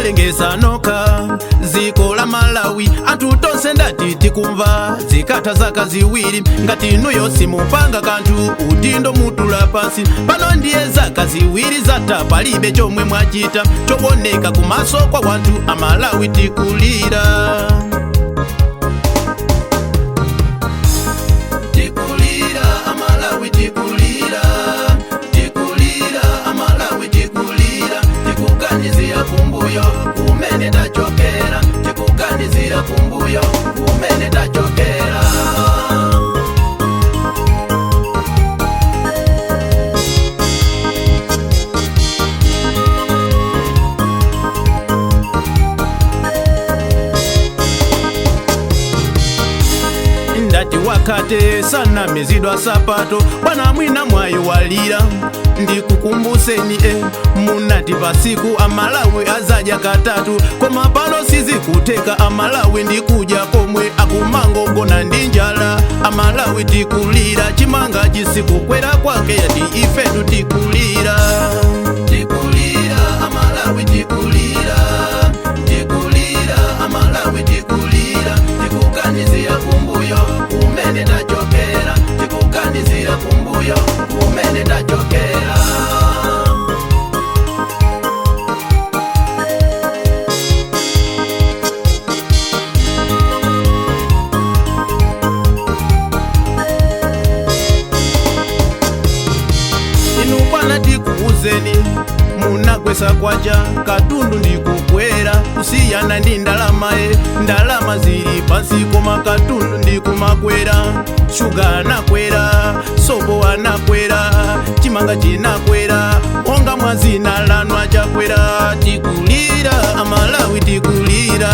Munalengeza nokha dziko la Malawi, anthu tonse ndati tikumva. Zikatha zaka 2 ngati inuyo simupanga kanthu, udindo mutula pansi. Pano ndiye zaka 2 zatha, palibe chomwe mwachita chooneka kumaso kwa wanthu. Amalawi tikulira, tikulira, Amalawi tikulira, tikulira, Amalawi tikulira, tikuganizira kumbuyo kumene tachokera, tikuganizira kumbuyo kumene tachokera. Ndati wakate sanamizidwa sapato, bwana mwina mwayiwalira. Ndikukumbuseni munati pasiku Amalawi azadya katatu, koma pano sizikuteka. Amalawi ndikudya komwe akumangogona ndi njala. Amalawi tikulira, chimanga chisikukwera kwake yati ifetu tikulira, tikulira, Amalawi tikulira, tikulira, Amalawi tikulira, tikuganizira kumbuyo kumene tachokera, tikuganizira kumbuyo kumene tachokera. Inu bwana tikuuzeni, munagwesa kwacha, katundu ndikukwera kusiyana ndi ndalama. Ndalama zili pansi koma katundu ndikumakwera. Shuga anakwera, sopo anakwera, chimanga chinakwera, monga mwazina lanu achakwera. Tikulira, Amalawi tikulira.